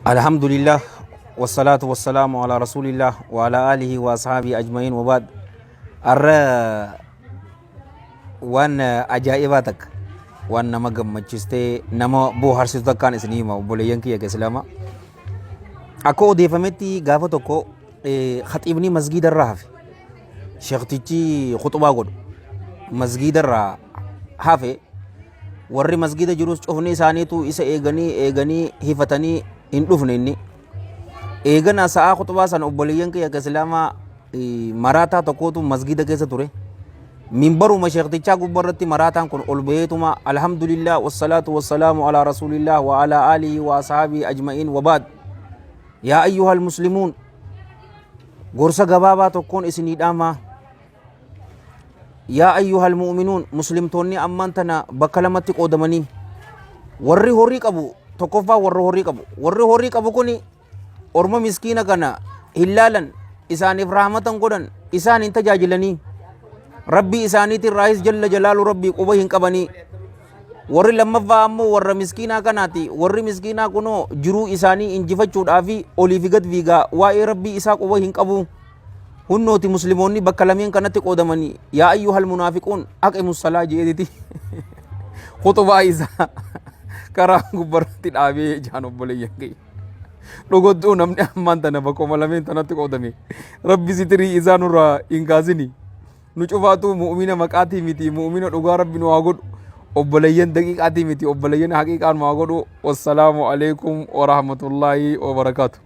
Alhamdulillah wasalaatu wasalaamu ala rasulillah wa ala alihi wa ashaabii ajma'iin wa ba'd. Arra waan ajaa'ibaa takka waan nama gammachistee nama booharsitu takkaan isin hima, obboleeyyan kiyya islaamaa. Akka odeeffametti gaafa tokko khaxiibni masgiida irraa hafe, sheektichi khuxubaa godhu masgiida irraa hafe. Warri masgiida jirus cufni isaaniitu isa eeganii eeganii hifatanii hin dhufne. Inni eegana sa'aa khuxubaa sana, obboleeyyan kiyya islaamaa, maraataa tokkotu masgiida keessa ture. Minbaruma sheektichaa gubbaa irratti maraataan kun ol baheetuma, "Alhamdulillah, wassalaatu wassalaamu ala rasuulillah wa ala aalihi wa ashaabihi ajma'iin wa ba'd, yaa ayyuhal muslimuun, gorsa gabaabaa tokkoon isinii dhaamaa. Yaa ayyuhal mu'minuun, muslimtoonni ammaan tana bakka lamatti qoodamanii, warri horii qabu, tokkoffaa warri horii qabu, warri horii qabu kuni orma miskiina kana hin laalan, isaaniif rahmatan godhan, isaan hin tajaajilanii, rabbii isaaniitiin raayis jalla jalaalu rabbii quba hin qabanii. Warri lammaffaa ammoo warra miskiinaa kanaati. Warri miskiinaa kunoo jiruu isaanii injifachuudhaa fi olii fi gad fiigaa, waa'ee rabbii isaa quba hin qabu. Hunnooti muslimoonni bakka lameen kanatti qoodamanii, yaa ayyuhal munaafiquun aqimus salaa" jeetiti khutubaa isaa karaa gubbarratti dhaabee jaan. Obboleeyyan kiyya, dhugottuu namni ammaan tana bakkuma lameen tanatti qoodame. Rabbi sitirii isaa nurraa hin kaasini. Nu cufaatu mu'mina maqaatii miti, mu'mina dhugaa rabbi nu haa godhu. Obboleeyyan daqiiqaatii miti, obboleeyyan haqiiqaa nu haa godhu. Wassalaamu alaikum warahmatullaahi wabarakaatu.